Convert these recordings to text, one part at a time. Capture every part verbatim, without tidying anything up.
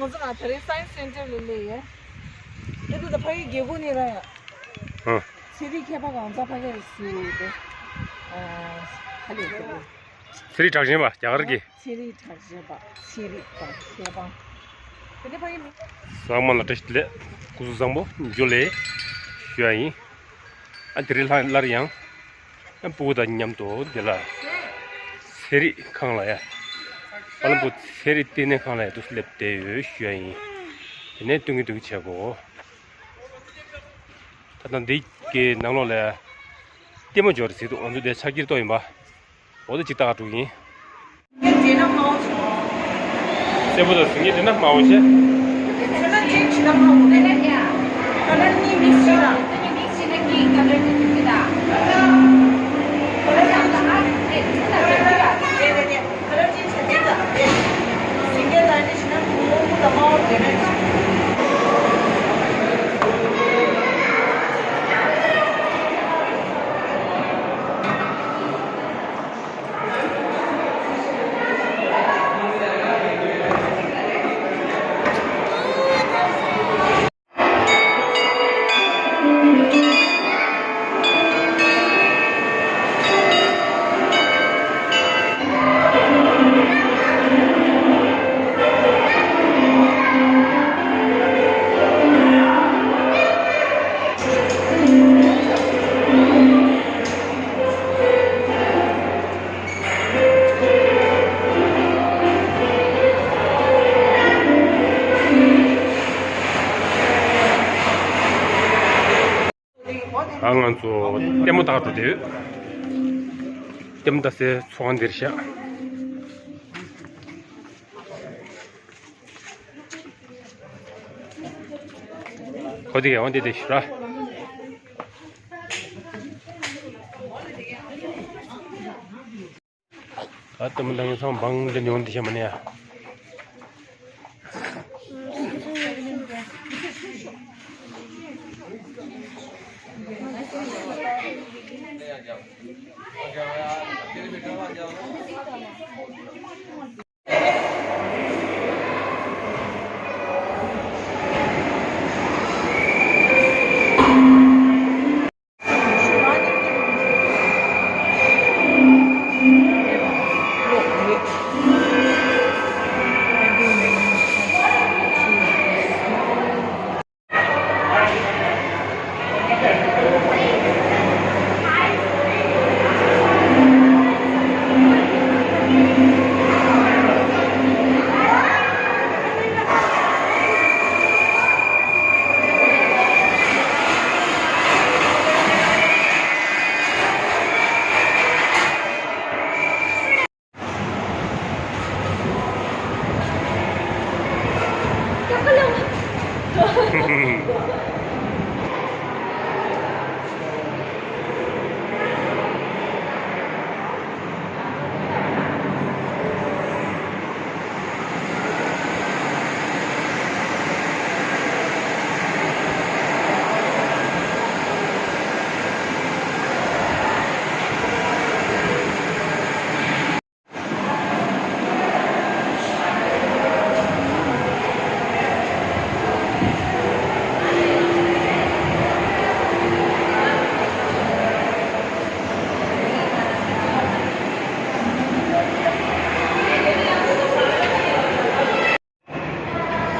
ང་ཚོ་ང་དེ་རིང་སའེན་སི་སེན་ཊར་ལ་སླེབས་ཡོད། ཨེ་འདི་ད་ཕ་གི་རྒྱལ་པོ་ནི་ར་ཡ། ཨ། ཚན་རིག་མཁས་པ་གང་ཚ་ཕ་གི་རེད་ཟེར་ཡོད་དེ། ཨ། ཧ་ལས་དེ། ཚན་རིག་གྲགས་ཅན་པ་རྒྱ་གར་གྱི། ཚན་རིག་གྲགས་ཅན་པ་ཚན་རིག་དང་མཁས་པ། དེ་ནས་ཕ་གི་མི། ཚང་མ་ལ་བཀྲ་ཤིས་བདེ་ལེགས། སྐུ་གཟུགས་བཟང་པོ། ཇུ་ལེ་ཞུ་ཡ་ཡིན། ཨ་དེ་རིང་ལྷ་སླར་ཡང་། ཨ་སྤུ་གུ་དང་མཉམ་དུ་འདི་ལ་ཚན་རིག་ཁང་ལ་ཡ། ཧ་ལམ་པོ་ཚན་རིག་ལྟེ་གནས་ཁང་ལ་ཡ་དུ་སླེབས་བསྡད་ཡོད་ཞུ་ཡ་ཡིན། དེ་ནས་སྟོན་གྱི་འདུག་བྱེད་སྒོ། ད་ལྟ་འདི་གི་ནང་ལོགས་ལ་ལྟད་མོ་འབྱོར་ཟིག་འདུག་ང་ཚོ་འདི་ཕྱག་འཁྱེར་གཏོང་ཡིན་པ། འོ་དེ་ཅིག་ལྟ་ག་འགྲོ་གི་ཡིན། སེར་པོ་དང་ཟིང་ངེ་དེ་ན་དམར་པོ་བྱས། ཨ་ང་ཚོ་ལྟད་མོ་ལྟ་འགྲོ་དུས། ལྟད་མོ་ལྟ་སའི་ཚོགས་ཁང་འདིར་བཞག་ཁོ་དེ་གའི་འོང་དེ་དེ་ཞུ་ར། ད་ལྟ་མི་འདང་ཚང་བང་འདི་ཉོན་འདི་ཤ་མ་ནས།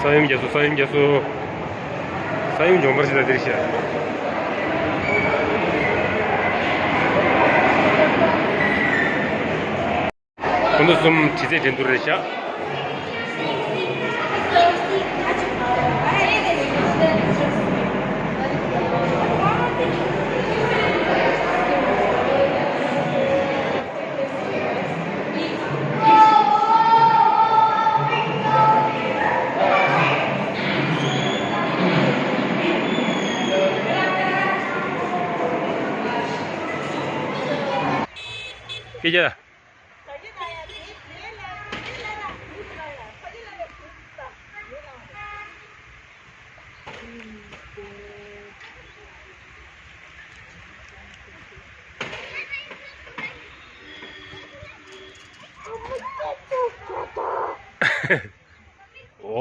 ས་ཡོམ་རྒྱ་མཚོ། ས་ཡོམ་རྒྱ་མཚོ། ས་ཡོམ་འཇོམས་པར་བྱེད་ལ་འདིར་བཤད། ཁོང་ཚོ་གསུམ་དྲི་རྩད་འགྲན་བསྡུར་རེད་བཞག་སྐད་ཆ།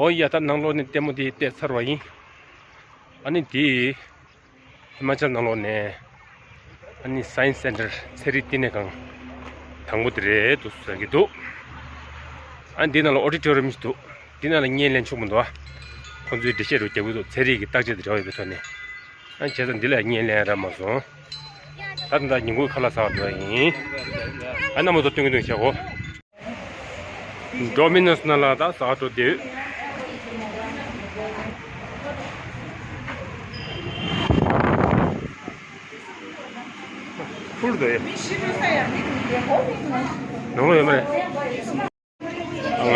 ཨོ། ཨོ་ཡ། ད་ནང་ལོགས་ནས་ལྟད་མོ་དེ་བལྟས་ཚར་བ་ཡིན། ཨ་ནི་དེ་ཧི་མ་ཅལ་ནང་ལོགས་ནས་ཨ་ནི་སའེན་སི་སེན་ཊར་ཚན་རིག་བསྟི་གནས་ཁང་དང་པོ་དེ་རེད་འདུག་ཟེར་གྱི་འདུག་ཨ་ནི་དེ་ནང་ལ་ཨོ་ཌི་ཊོ་རི་ཡམ་ཞིག་འདུག་དེ་ནང་ལ་བརྙན་ལེན་ཆོག་མི་འདུག་ཨ། ཁོང་ཚོས་འགྲེལ་བཤད་རུ་རྒྱབ་ཀྱི་འདུག་ཚན་རིག་གི་བརྟག་དཔྱད་དང་འབྲེལ་བ་ཡོད་པའི་ཐོག་ནས། ཨ་ནི་བྱས་ཙང་འདི་ལ་བརྙན་ལེན་རག་མ་སོང་། ད་ད་ལྟ་ཉིན་གུང་ཁ་ལག་ཟ་བར་འགྲོ་ཡ་ཡིན། ཨ། རྣམ་པ་ཚོ་སྟོན་གྱི་འདུག་བྱ་གོ། ཌོ་མི་ནོས་ནང་ལ་ད་ཟ་འགྲོ་དུས། ཕུལ་དུ་ཡོད། ནང་ལོགས་ཡོད་མ་རེད།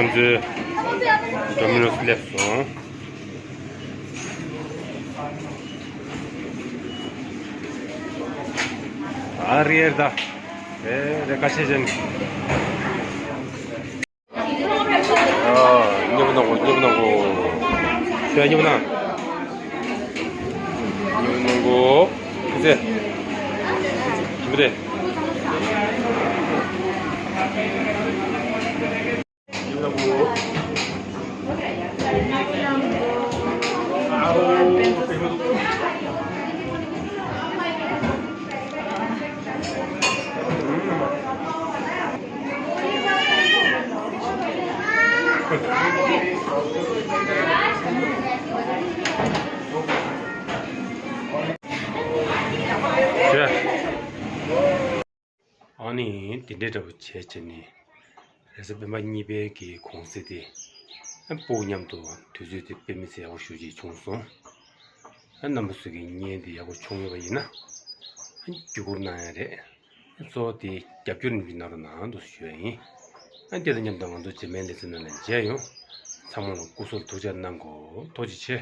ང་ཚོའི་ཌོ་མི་ནོས་སླེབས་སོང་། ཨ་རེད་ད། རེད་རེད། ཁ་ཆེ་ཅན། ཨ། མཉེས་པོ་གནང་གོ། མཉེས་པོ་གནང་གོ། ཁྱོད་མཉེས་པོ་གནང་། མཉེས་པོ་གནང་གོ། ཁྱི་ཚེ། མཉེས་པོ་རེད། ཨ་ནི་དེ་འདྲའི་འདྲ་པོ་བྱས་བྱས་ནས། རེས་གཟའ་སྤེན་པ་གཉིས་པའི་གི་གུང་སེང་དེ། ཨ། སྤུ་གུ་མཉམ་དུ་དུས་ཚོད་དེ་དཔེ་མི་སྲིད་ཡག་པོ་ཞེ་པོ་ཅིག་བྱུང་སོང་། ཨ། རྣམ་པ་ཚོ་གི་བརྙན་དེ་ཡག་པོ་བྱུང་ཡོད་པ་ཡིན་ན། ཨ། བརྒྱུད་སྐུར་གནང་ཡ་རེད། ཨ། གཙོ་བོ་དེ་རྒྱབ་སྐྱོར་ནི་གནང་རོགས་གནང་འདུག་ཞུ་ཡ་ཡིན། ཨ། དེ་དང་མཉམ་དུ་ང་ཚོ་རྗེས་མའི་ལེ་ཚན་ནང་ལ་མཇལ་ཡོང་། ཚང་མ་ལ་སྐུ་གཟུགས་ཐུགས་ཅག་གནང་གོ། ཐུགས་རྗེ་ཆེ།